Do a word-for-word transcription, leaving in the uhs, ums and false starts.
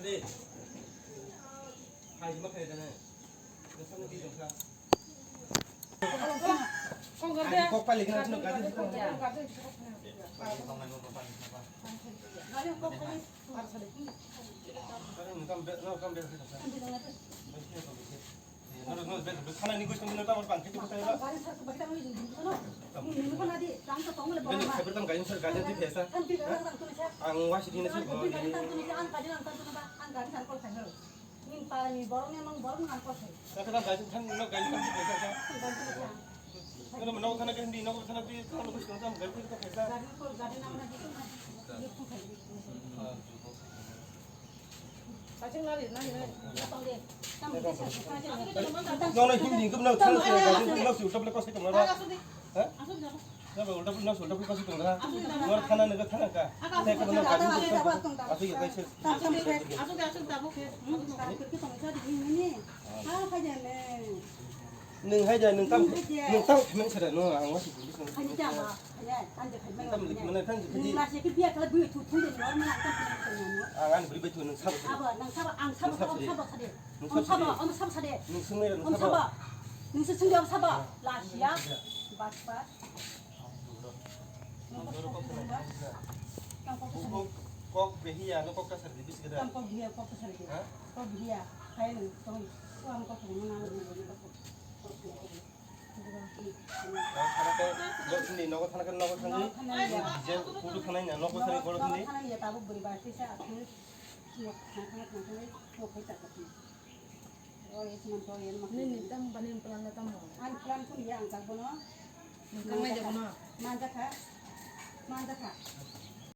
Hai, ma kaya dana. Dasam ni tong sa. Kok pai lagi na, sino gadi. Gari kok pai. Kam be, no, kam be. Ang wasi dina sir. Kata kan gaji kan no gaji kan pesa. Kalau menau sana kan di nau sana di kalau bus kan sama gaji kita pesa. Nono hindi ko menau sana saya gaji kan no si utap lepas itu mana? Hah? Nabo ulta pulta ulta pulta si tongra. Nor thana nega thana ka. Thai ka na ka. Asu ya kai se. Nung hai ja nung tam nung tam khamen sara no ang wasi police nung. Tam lik mana tan ji. Ang ani beri betu nung sabo. Abo nang sabo ang sabo sabo sade. Nung sabo sabo sade. Nung sabo sabo sade. Nung sabo. Nung sabo sabo. Last ya. Bat bat. Kok behiya no kok kasar di bisi kada. Tam kok behiya kok kasar di. Ha? Kok behiya. Hai nung tong. Ko ang kok nung na. Thana ke bos ni nogo thana ke nogo thani. Thana ya. Je kudu thana ya nogo thani boro thani. Thana ya tabuk beri ba sisa aku. Yok thana thana thana. Yok hai tak. Nini tam bani plan na tam mo. Ang plan kun ya ang tak bono. Nang mai jago na. Manjakha. Manjakha.